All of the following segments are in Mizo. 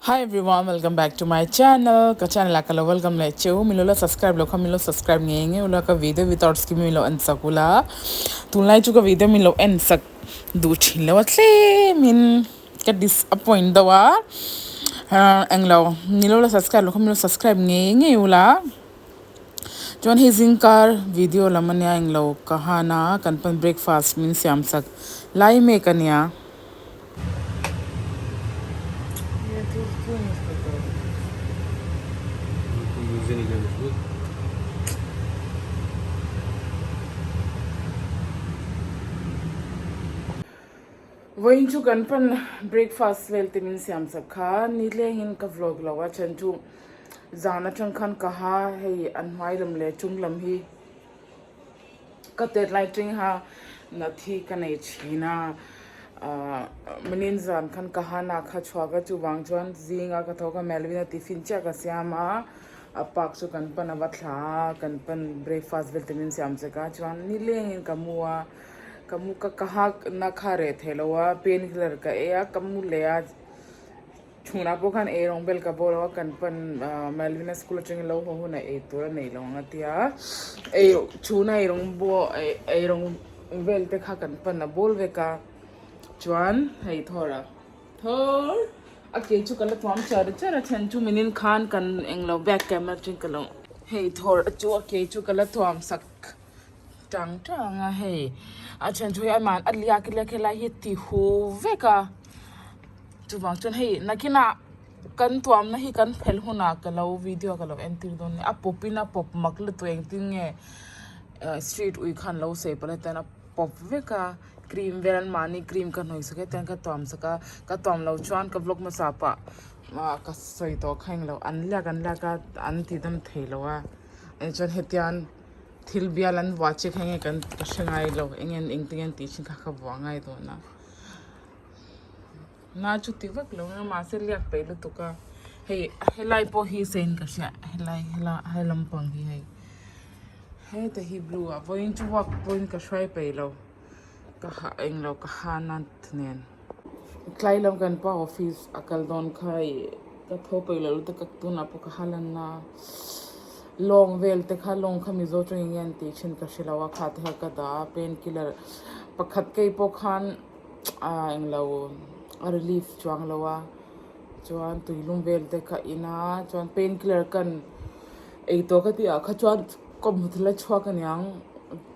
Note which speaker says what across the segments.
Speaker 1: Hi everyone welcome back to my channel ka channel ah ka lo welcome leh cheu min lo la subscribe lo kha min lo subscribe ngei ngei ula ka video without skip min lo en sak ula tunlai chu ka video min lo en sak duh thin lo a tlem in ka disappoint deuh a englo min lo la subscribe lo kha min lo subscribe ngei ngei ula chuan hei zingkar video lam ania englo ka han a kan pawn breakfast min siam sak lai mek ania. Vawiin chu kan pan breakfast vel te min siam sak kha nilengin ka vlog lo a then chu zan atang khan ka ha hei an hmai lam leh chung lam hi Ka tet lai teng ha nat hi ka nei thin a, ahh minin zan khan ka han a kha chhuak a chuvang chuan zinga ka tho kha Melvin a tiffin chiah ka siam a, a park chu kan pan a va thla a, kan pan breakfast vel te min siam chek a chuan nilengin ka mu a, ka mu ka ka ha na kha reh theih lo a pain killer ka ei a ka mu leh a. Chhunah pawh khan ei rawng bel ka bawl a kan pan Melvin-a school atangin lo haw hunah ei tur a nei lo ang a tia ei chhuna ei rawng bawl ei rawng vel te kha kan pan a bawl vek a chuan hei thawr a thawr a ke chu ka la tuam char char a then chu minin khan kan englo back camera atangin ka lo hei thawr chu a ke chu ka la tuam sak tang tang a hei a then chu hei amah a liak liak helai hi a ti hu vek a. Chuvang chuan hei nakinah kan tuamna hi kan phelh hunah ka lo video ka lo entir dawn nia a pawp in a pawp mak lutuk engtin nge street ui khan lo sawi palh atan a pawp vek a cream vel an mahni cream ka hnawih sak hetiang ka tuam sak a ka tuam loh chuan ka vlog hmasa pah ah ka sawi tawh kha englo an liak an liak a an ti dam thei lo a chuan hetiang thil bial an vuah chiah kha enge kan ka hre ngai lo enge engtin nge an tih thin kha ka vuah ngai dawn a. Na chu ti vak lo a mahse liak peih lutuk a hei helai pawh hi sein ka hria helai hela he lampang hi hei heta hi blue ah vawiin chu walk pawhin ka hruai peih lo ka ha englo ka ha nat nen tlai lam kan pa office a kal dawn kha ih ka tho peih lo lutuk a tunah pawh ka ha lan a lawng vel te kha lawng kha mizo tawng eng nge an tih thin ka hre lo a kha te kha ka dah a pain killer pakhat kei pawh khan. ah englo a relief chuang lo a chuan tuilum vel te kha in a chuan pain killer kan ei tawh ka tih ah kha chuan ka mut la chhuak aniang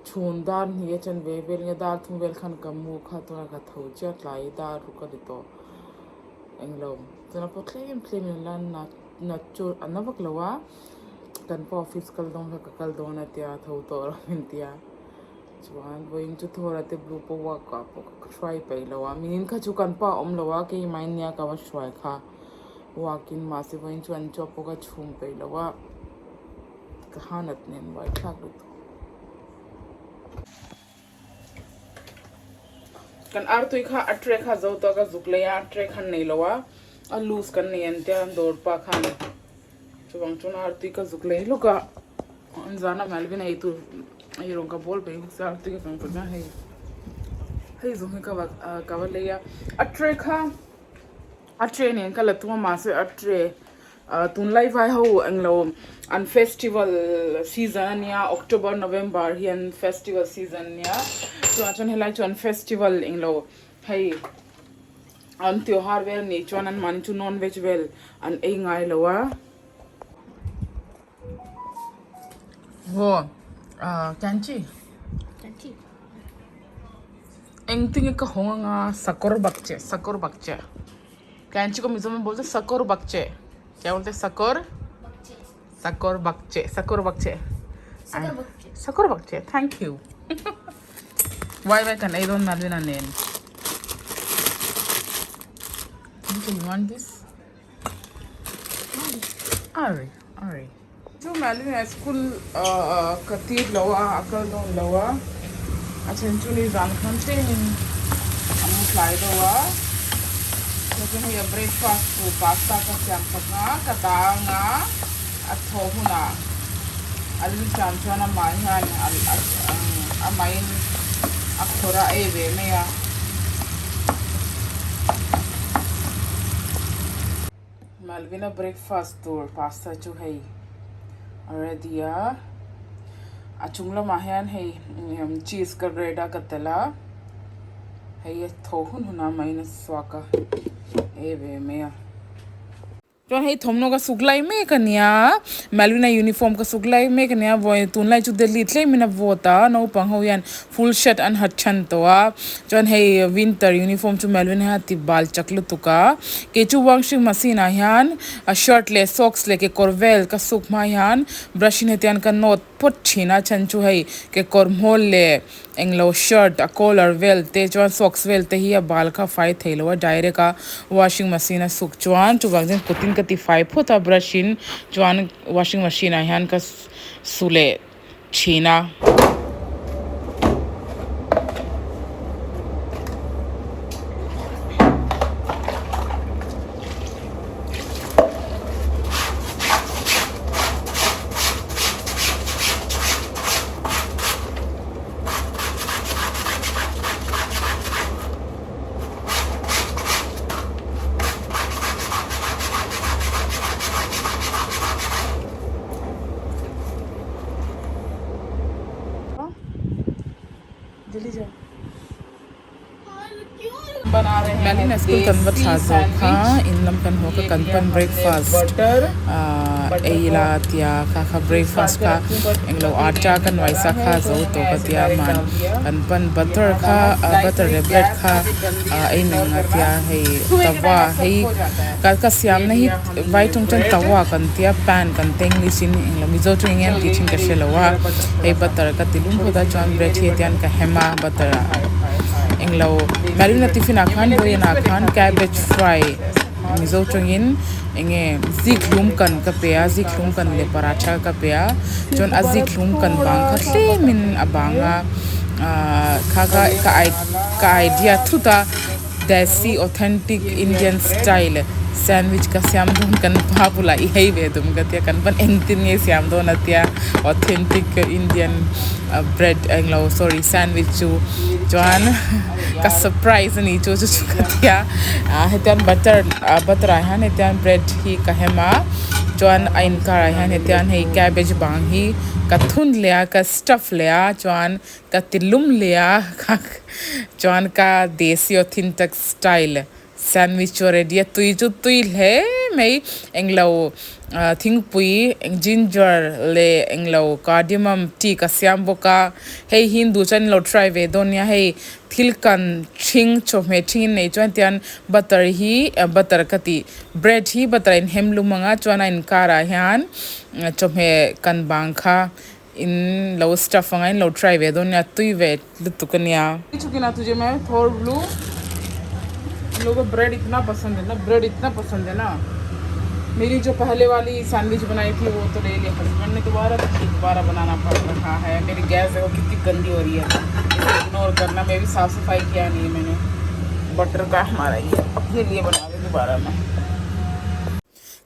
Speaker 1: chhun dar hnih a chen ve vel nge dar thum vel khan ka mu kha tunah ka tho chiah tlai dar ruk a ni tawh englo chuna pawh tlem tlem in la nat nat chu a na vak lo a kan pa office kal dawn kha ka kal dawn a tia tho tawh rawh min ti a. Chuan vawiin chu thawra te blue pawh walk ah pawh ka hruai peih lo a minin kha chu kan pa awm lo a keimah in nia ka va hruai kha walk in mahse vawiin chu an chaw pawh ka chhum peih lo a ka ha nat nen buai thlak lutuk. Kan artui kha a tray kha zo tawh ka zuk lei a a tray kha an nei lo a a loose kan nei an tia an dawr pa khan chuvang chuan artui ka zuk lei lawk a. An zana Melvin ei tur ei rawng ka bawl peih bawk sia tui ka kang pawh chuan hei hei zawng hi ka va ka va lei a a tray kha a tray nen ka la tum a mahse a tray ah tunlai vai ho englo an festival season ania October November hian festival season ania chuvang chuan helai chu an festival englo hei an tyohar vel nih chuan an mahni chu non veg vel an ei ngai lo a. Wo kanchi engtin nge ka hawng anga sakawr bakcheh sakawr bakcheh kanchi ko mizo bol te sakawr bakcheh kya bolte sakawr sakawr bakcheh sakawr bakcheh sakawr bakcheh thank you wai wai kan ei dawn Malvina nen you want this Ari Ari Chu Malvina school ka tir lo a a kal dawn lo a a then chu ni zan khan tlemin a mu tlai deuh a chuan hei a breakfast tur pasta ka siam chak a ka dang a a thaw hunah a lu chan chuan amah hian amahin a khawrh a ei ve mai a. Malvina breakfast tur pasta chu hei a ready a, a chung lamah hian hei cheese ka grate a ka telh a, hei a thaw hun hun a mahin a suak a ei ve mai a. Chuan hei thawmhnaw ka suk lai mek a nia, Malvina uniform ka suk lai mek a nia, vawi tunlai chu Delhi tlemin a vawt a, naupang ho hian full shirt an ha than tawh a, chuan hei winter uniform chu Malvina hian a ti bal chak lutuk a, kei chu washing machine ah hian a shirt leh socks leh kekawr vel ka suk hma hian brush in hetiang ka nawt phawt thin a, chhan chu hei kekawr hmawl leh Englo shirt a collar vel te chuan socks vel te hi a bal kha fai thei lo a direct a washing machine a suk chuan chuvang chuan kutin ka ti fai phawt a brush in chuan washing machine ah hian ka su leh thin a. Malina school kan va thla zawh kha in lam kan haw kha kan pan breakfast ahh ei la tia kha kha breakfast kha englo atta ka nuai sa kha zo tawh ka tia man kan pan butter kha ah butter leh bread kha ah ei mai ang a tia hei tawa hei ka ka siam na hi vai tawng chuan tawa kan tia pan kan tia english in englo mizo tawng eng nge an tih thin ka hre lo a hei butter ka ti lum phawt a chuan bread hi hetiang ka hem a butter ah englo marina tiffin ah khan vawiin ah khan cabbage fry mizo tawngin eng nge zikhlum kan ka pe a zikhlum kan leh paratha ka pe a chuan a zikhlum kan bang kha tlemin a bang a ahh kha kha ka ka idea thut a. Desi authentic Indian style sandwich ka siam dawn kan pa bulah i hei ve dum ka tia kan van engtin nge siam dawn a tia authentic Indian bread englo sorry sandwich chu chuan ka surprise a ni chu chu chu ka tia ah hetiang butter ah butter ah hian hetiang bread hi ka hem a chuan a inkar ah hian hetiang hei cabbage bang hi ka thun leh a ka stuff leh a chuan Ka ti lum hle a, chuan ka desi authentic style sandwich chu a ready a, tui chu tui hle mai, englo thingpui eng ginger leh englo cardamom tea ka siam bawk a, hei hi induh chuan inlo try ve dawn nia, hei thil kan ṭhing chawhmeh ṭhing in neih chuan tian butter hi butter ka tih bread hi butter a inhem lum ang a chuan a inkar ah hian chawhmeh kan bang kha. In lo stuff anga in lo try ve dawn nia tui ve lutuk ania. लोगों को bread इतना पसंद है ना bread इतना पसंद है ना मेरी जो पहले वाली सैंडविच बनाई थी वो तो ले लिया हस्बैंड ने दोबारा तो मुझे दोबारा बनाना पड़ रहा है मेरी गैस देखो कितनी गंदी हो रही है इग्नोर करना मैं भी साफ सफाई किया नहीं है मैंने बटर का हमारा ये अपने लिए बना रही दोबारा मैं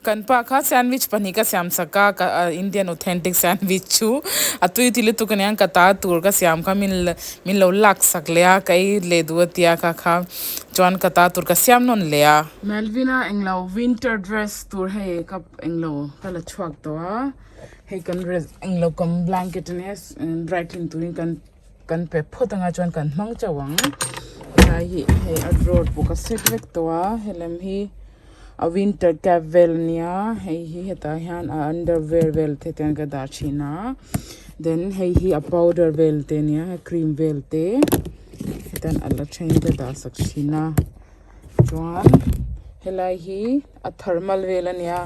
Speaker 1: Kan pa kha sandwich pahnih ka siam sak a ka Indian authentic sandwich chu a tui ti lutuk aniang ka ta tur ka siam kha min min lo lak sak leh a ka ei leh duh a tia kha kha chuan ka ta tur ka siam nawn leh a. Melvin a englo winter dress tur hei ka englo ka la chhuak tawh a hei kan englo kan blanket ania dry clean turin kan kan pe phawt anga chuan kan hmang chauh ang helai hi hei a drawer pawh ka set vek tawh a helem hi a winter cap vel ania hei hi hetah hian a underwear vel te hian ka dah thin a then hei hi a powder vel te ania cream vel te hetan a la then ka dah sak thin a chuan helai hi a thermal vel ania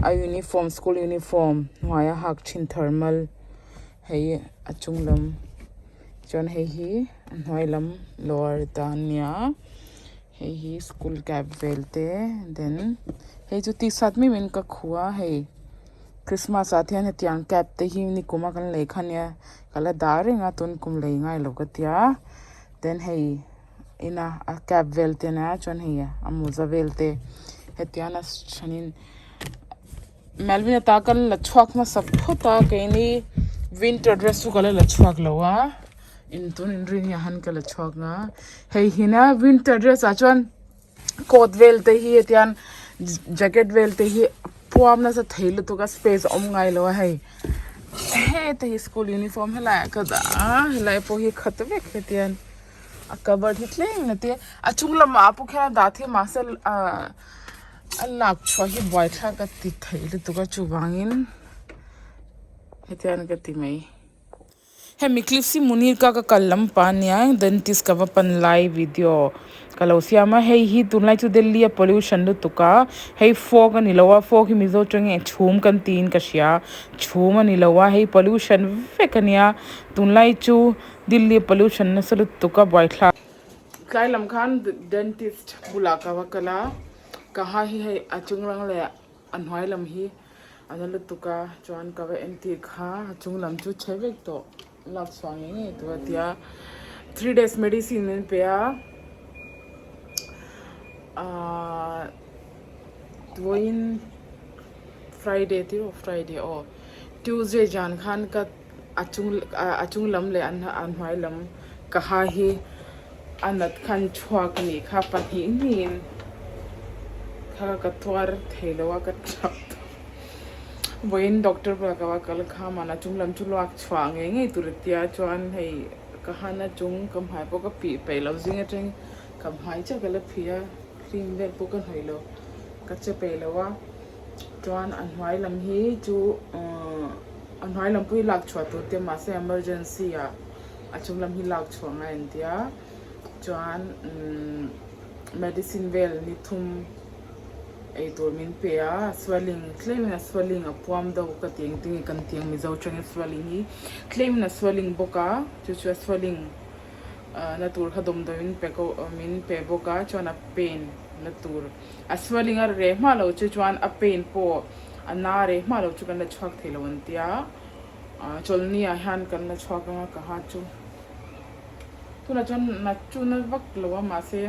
Speaker 1: a uniform school uniform hnuaia hak thin thermal. Hei a chung lam chuan hei hi a hnuai lam lower ta ania hei hi school cap vel te then hei chu t-shirt mai mai in ka khuh a hei christmas ah te hian hetiang cap te hi nikum a kan lei kha ania ka la dah reng a tun kum lei ngai lo ka tia then hei ina a cap vel te ania chuan hei a mawza vel te hetiang a thanin. Melvin ata ka la chhuak hmasa phawt a keini winter dress chu ka la la chhuak lo a in tun inrin hian han ka la chhuak a hei hi na winter dress ah chuan coat vel te hi hetiang jacket vel te hi puam nasa thei lutuk a space a awm ngai lo a hei heta hi school uniform helai ah ka dah a helai pawh hi khat vek hetiang a cupboard hi tlem na te a chung lamah pawh khian a dah theih mahse ahh a lak chhuah hi buaithlak a ti thei lutuk a chuvangin hetiang ka ti mai. Hemi clip hi Munirka ka kal lam pa ania dentist ka va pan lai video ka lo siam a hei hi tunlai chu Delhi a pollution lutuk a hei fog a ni lo a fog hi Mizo tawngin chhum kan tiin ka hria chhum a ni lo a hei pollution vek a nia tunlai chu Delhi a pollution nasa lutuk a buaithlak. Tlai lam khan dentist bulah ka va kal a ka ha hi hei a chung lang leh a hnuai lam hi a na lutuk a chuan ka va entir kha a chung lam chu chhe vek tawh lak chhuah ngei ngei tur a ti a 3 days medicine min pe a ahh vawiin friday tih rawh friday aw tuesday zan khan ka a chung a chung lam leh a hnuai lam ka ha hi a nat khan chhuak a nih kha pahnih hnihin kha ka tuar thei lo a ka tap vawiin doctor bulah ka va kal kha mahna chung lam chu luak chhuah ngei ngei tur a tia chuan hei ka han a chung ka hmai pawh ka pih peih lo zing atangin ka hmai chiah ka la phih a cream vel pawh ka hnawih lo ka che peih lo a. Chuan a hnuai lam hi chu ahh a hnuai lam pawh hi lak chhuah tur te mahse emergency ah a chung lam hi lak chhuah ngai an tia chuan umm medicine vel ni thum ei tur min pe a swelling tlem in a swelling a puam deuh ka ti engtin nge kan tih ang mizo atangin swelling hi tlem in a swelling bawk a chu chu a swelling ah na tur kha dawmdawi min pe ko min pe bawk a chuan a pain na tur. A swelling a reh hma lo chu chuan a pain pawh a na reh hma lo chu kan la chhuak thei lo an tia. Chawlhni ah hian kan la chhuak ang a ka ha chu. Tunah chuan na chu na vak lo a mahse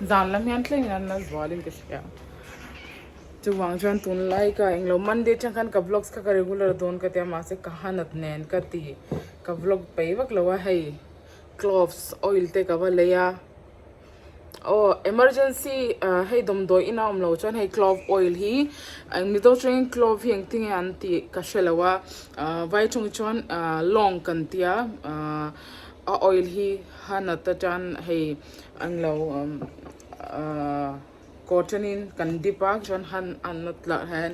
Speaker 1: zan lam hian thleng hian na zual in ka hria. Chuvang chuan tunlai ka englo Monday atang khan ka vlogs kha ka regular dawn ka tia mahse ka ha nat nen ka ti ka vlog peih vak lo a hei cloves oil te ka va lei a. Aw emergency ah hei dawmdawi in a awm lo chuan hei clove oil hi mizo tawngin clove hi engtin nge an tih ka hre lo a ah vai tawng chuan ah lawng kan tia ah a oil hi hanat atan hei englo ah cotton in kan dip a chuan han an lah hian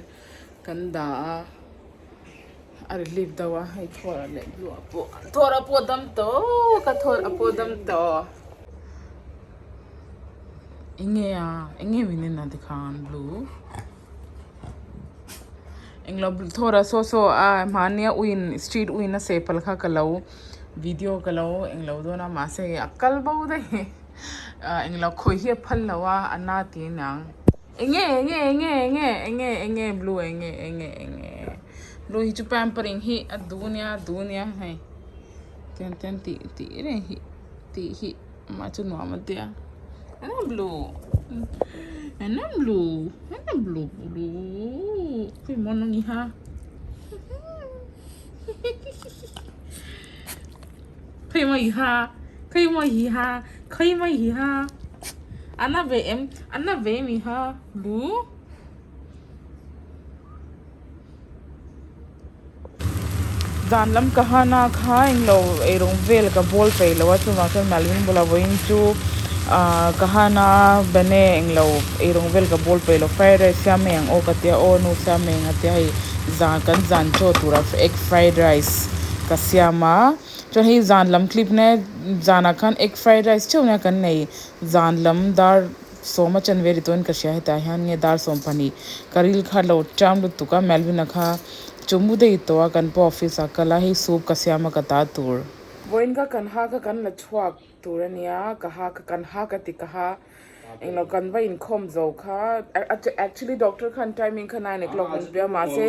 Speaker 1: kan dah a. A relief deuh a hei thawr ah leh blue ah pawh thawr ah pawh dam tawh ka thawr ah pawh dam tawh enge a enge min en a tikhan blue englo thawr ah saw saw a mahnia uiin street uiin a seh palh kha ka lo video ka lo englo dawn a mahse a kal bo daih ah englo khawi hi a phal lo a a na ti aniang. Enge enge enge enge enge enge blue enge enge enge blue hi chu pampering hi a duh nia a duh nia hei tiang tiang tih tih reng hi tih hi amah chu nuam a tia eng blue eng blue eng blue blue khawi maw nang i ha khawi maw i ha khawi maw i ha khawi maw i ha. Ana ve em ana ve em i ha lu. Zan lam ka han a kha englo eirawng vel ka bawl peih lo a chuvang chuan Malvin bulah vawiin chu ah ka han a bane englo eirawng vel ka bawl peih lo fried rice siam mai ang aw ka tia aw nu siam mai ang a tia hei zan kan zan chaw turah egg fried rice ka siam a. Chuan hei zan lam clip na zanah khan egg fried rice theuh nia kan nei zan lam dar sawma chanve ri tawn ka hria hetah hian nge dar 12 ka ril kha lo ṭam lutuk a Melvin-a kha chu mu daih tawh a kan pawh office ah kal a hei soup ka siam a ka ta tur. Vawiin kha kan ha kha kan la chhuak tur a nia ka ha kha kan ha ka ti ka ha. Englo kan va inkhawm zo kha actually doctor khan timing kha 9 o'clock min pe a mahse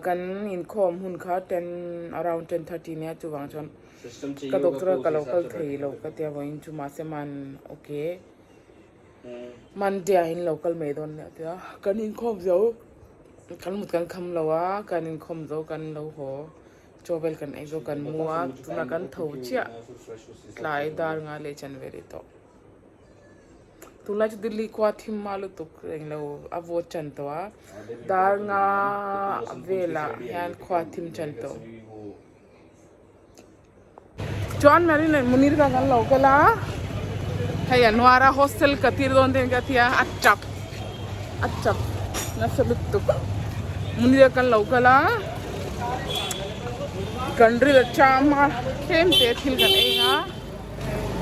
Speaker 1: kan inkhawm hun kha 10 around 10:30 nia chuvang chuan ka doctor a ka lo kal thei lo ka tia vawiin chu mahse man okay Monday ah in lo kal mai dawn nia tia kan inkhawm zo kan mut kan kham lo a kan inkhawm zo kan lo haw. Chaw vel kan ei zawk kan mu a, tunah kan tho chiah tlai dar nga leh chan ve rih tawh. Tunlai chu Delhi khua thim hma lutuk reng lo a vawt tan tawh a, dar nga velah hian khua thim tan tawh. Chuan Marina Munir kha kan lo kal a, hei a hnuara hostel ka tir dawn te ka tia a tap a tap nasa lutuk Munir kan lo kal a kan ril a cham a tlem te thil kan ei a.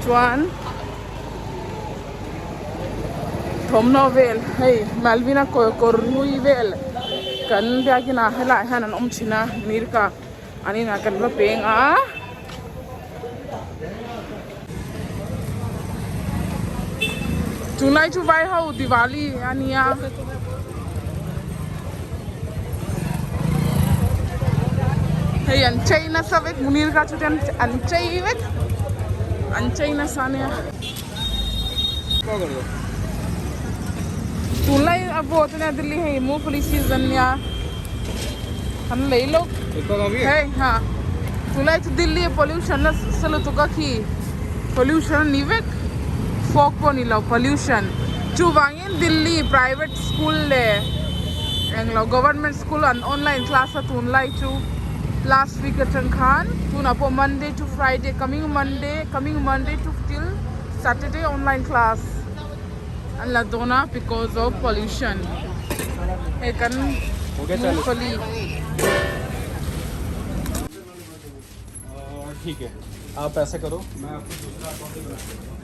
Speaker 1: Chuan thawmhnaw vel hei Malvina kawr kawr hlui vel kan biakin ah helaiah hian an awm thin a Mirka an inah kan va peng a. Tunlai chu vai ho Diwali a nia. Hei an chei nasa vek Munir kha chu ten an chei vek an chei nasa ania. Tunlai a vawt ania Delhi hei mufali season ania kan lei lawk hei ha tunlai chu Delhi pollution nasa lutuk a khi pollution a ni vek fog pawh ni lo pollution chuvangin. Delhi private school leh englo government school an online class a tunlai chu last week atang khan tunah pawh Monday to Friday coming Monday coming Monday to till Saturday online class an la dawn a because of pollution hei kan mungfali.
Speaker 2: ठीक है आप ऐसा करो मैं आपको दूसरा account बना देता हूँ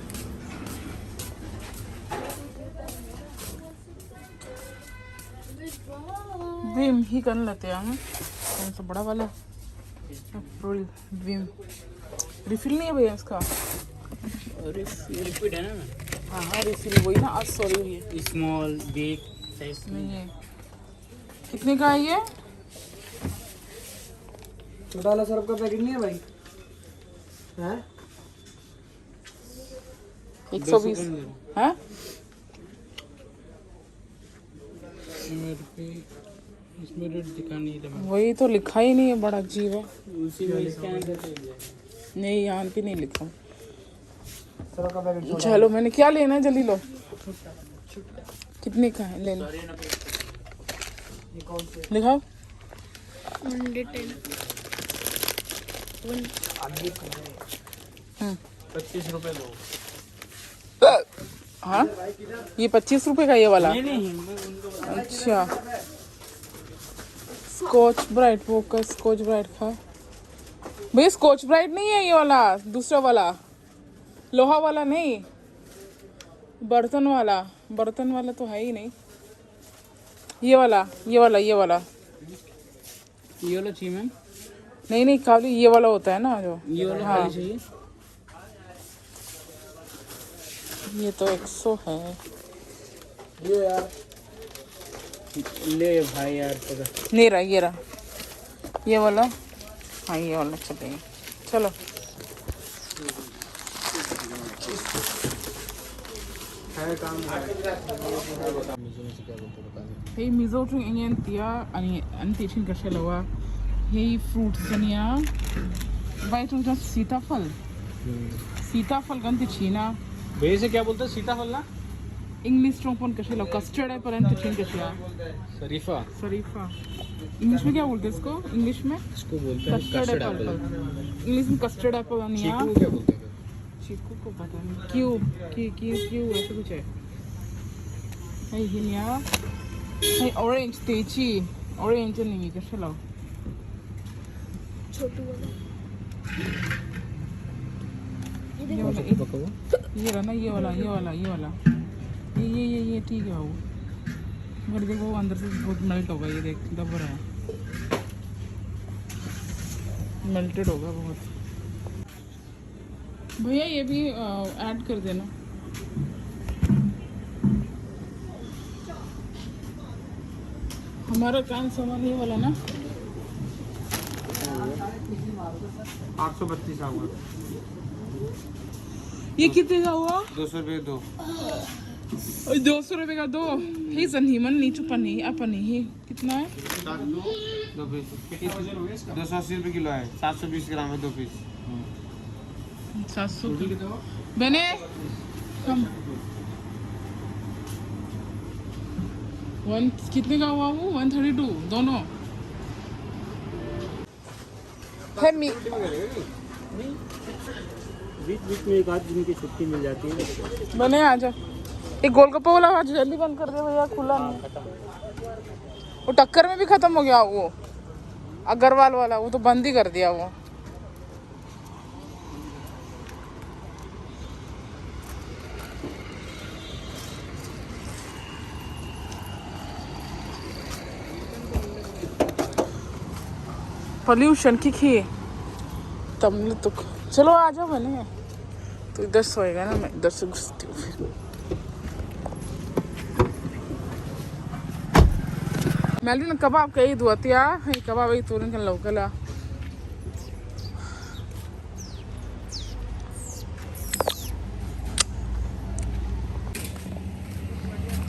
Speaker 1: Vim hi kan la teh ang कौन सा बड़ा वाला April Vim refill नहीं है भैया इसका रिफिल
Speaker 3: लिक्विड है ना मैम
Speaker 1: हाँ हाँ रिफिल वही ना आज सॉरी ये
Speaker 3: small big size
Speaker 1: नहीं है कितने का है ये
Speaker 4: छोटा वाला सर्फ का पैकेट नहीं है भाई हैं
Speaker 1: 120 हाँ
Speaker 3: इसमें रेट दिखा नहीं रहा
Speaker 1: वही तो लिखा ही नहीं है बड़ा अजीब है
Speaker 3: उसी में स्कैन करके मिल जाएगा
Speaker 1: नहीं यहाँ पे नहीं लिखा
Speaker 4: सर्फ का पैकेट
Speaker 1: चलो मैंने क्या लेना है जल्दी लो कितने का है ले लो
Speaker 4: ये कौन से
Speaker 1: दिखाओ
Speaker 3: 25 रुपए दो
Speaker 1: हाँ ये 25 रुपए का ये वाला
Speaker 3: नहीं नहीं मैं उनको
Speaker 1: अच्छा स्कॉच ब्राइट वो का स्कॉच ब्राइट का भैया स्कॉच ब्राइट नहीं है ये वाला दूसरा वाला लोहा वाला नहीं बर्तन वाला बर्तन वाला तो है ही नहीं ये वाला ये वाला ये वाला
Speaker 3: ये वाला चाहिए मैम
Speaker 1: नहीं नहीं खाली ये वाला होता है ना जो
Speaker 3: ये वाला
Speaker 1: हाँ
Speaker 3: खाली चाहिए
Speaker 1: ये तो 100 है
Speaker 4: ये यार
Speaker 3: ले भाई यार पकड़
Speaker 1: नहीं रहा ये रहा ये वाला हाँ ये वाला चलेगा चलो
Speaker 4: है काम
Speaker 1: hei Mizo tawng eng nge an tia ani an tih thin ka hre lo a hei fruits ania vai tawng chuan sitafal sitafal kan ti thin a
Speaker 3: भैया से क्या बोलते हैं सीताफल ना
Speaker 1: English tawng pawn ka hre lo custard apple an ti thin ka hria
Speaker 3: शरीफा
Speaker 1: शरीफा English में क्या बोलते हैं इसको इंग्लिश में
Speaker 3: इसको बोलते हैं
Speaker 1: custard
Speaker 3: custard
Speaker 1: Apple
Speaker 3: Apple
Speaker 1: English में कस्टर्ड एप्पल ania
Speaker 3: चीकू को क्या बोलते हैं
Speaker 1: चीकू को पता नहीं Q Q Q Q ऐसे कुछ है hei hi nia hei orange tih chi orange ani nge ka hrelo ये वाला एक ये रहा ना ये वाला ये वाला ये वाला ये ये ये ये ठीक है वो मगर देखो वो अंदर से बहुत मेल्ट होगा ये देख दब रहा है मेल्टेड होगा बहुत भैया ये भी ऐड कर देना हमारा काम सामान ये वाला ना
Speaker 4: 832 आऊँगा
Speaker 1: ये कितने का हुआ
Speaker 4: 200 रुपये दो
Speaker 1: 200 रुपए का दो हे सनी मन नहीं चुपा नहीं अपन नहीं कितना है
Speaker 4: दो पीस 280 रुपये किलो है 720 ग्राम है दो पीस
Speaker 1: 700 बने कम One कितने का हुआ वो 132 दोनों hemi
Speaker 4: बीच बीच में एक आध दिन की छुट्टी मिल जाती है।
Speaker 1: बने आ जा। एक गोलगप्पा वाला आज जल्दी बंद कर दे भैया, खुला नहीं। वो टक्कर में भी खत्म हो गया वो अग्रवाल वाला, वो तो बंद ही कर दिया वो। पॉल्यूशन की खी तमने तो चलो आ जाओ बने। तो इधर सोएगा ना, मैं इधर से घुसती हूँ फिर। Melvin kebab ka ei duatia hei kebab ei turin kan lo kala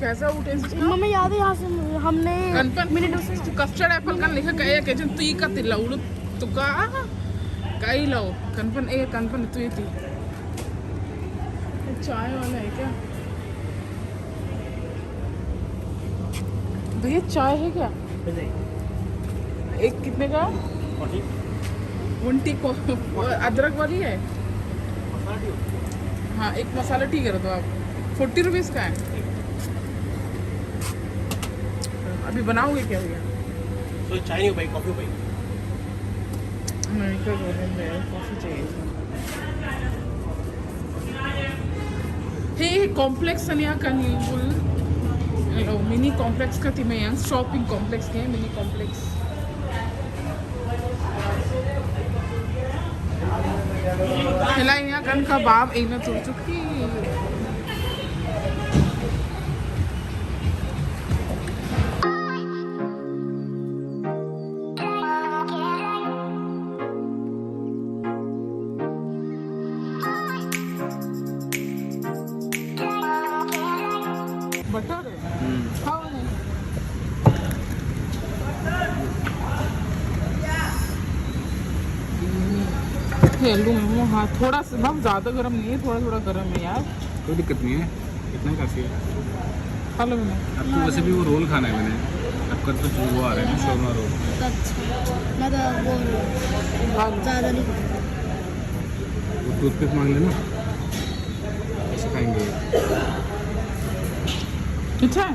Speaker 1: कैसा उठे
Speaker 5: मम्मी याद है यहाँ से हमने
Speaker 1: कनपन custard Apple kan lekha kaya ke chen tui ka ti lo lu tuka kai lo कनपन ए कनपन तुई थी। चाय वाला है क्या भैया? चाय है क्या? एक कितने का? वन को अदरक वाली है। हाँ एक मसाला टी कर दो आप। 40 रुपीज़ का है। अभी बनाओगे क्या भैया?
Speaker 4: तो चाय नहीं हो भाई, कॉफी भाई।
Speaker 1: नहीं क्या बोल रहे हैं, कॉफ़ी चाहिए थी। हे complex ania kan bul mini complex ka ti mai ang shopping complex ke mini complex helai nia kan kebab ei na tur chu khi butter है। हाँ हाँ थोड़ा सा, बहुत ज़्यादा गर्म नहीं है, थोड़ा थोड़ा गर्म है यार।
Speaker 3: कोई दिक्कत नहीं है, इतना ही काफ़ी है।
Speaker 1: खा लो मैंने।
Speaker 3: आपको वैसे भी वो रोल खाना है मैंने। आपका तो जो वो आ रहा है ना शोरमा रोल।
Speaker 5: अच्छा मैं तो वो ज़्यादा नहीं खाता।
Speaker 3: वो टूथपिक मांग लेना, ऐसे खाएंगे।
Speaker 1: अच्छा है।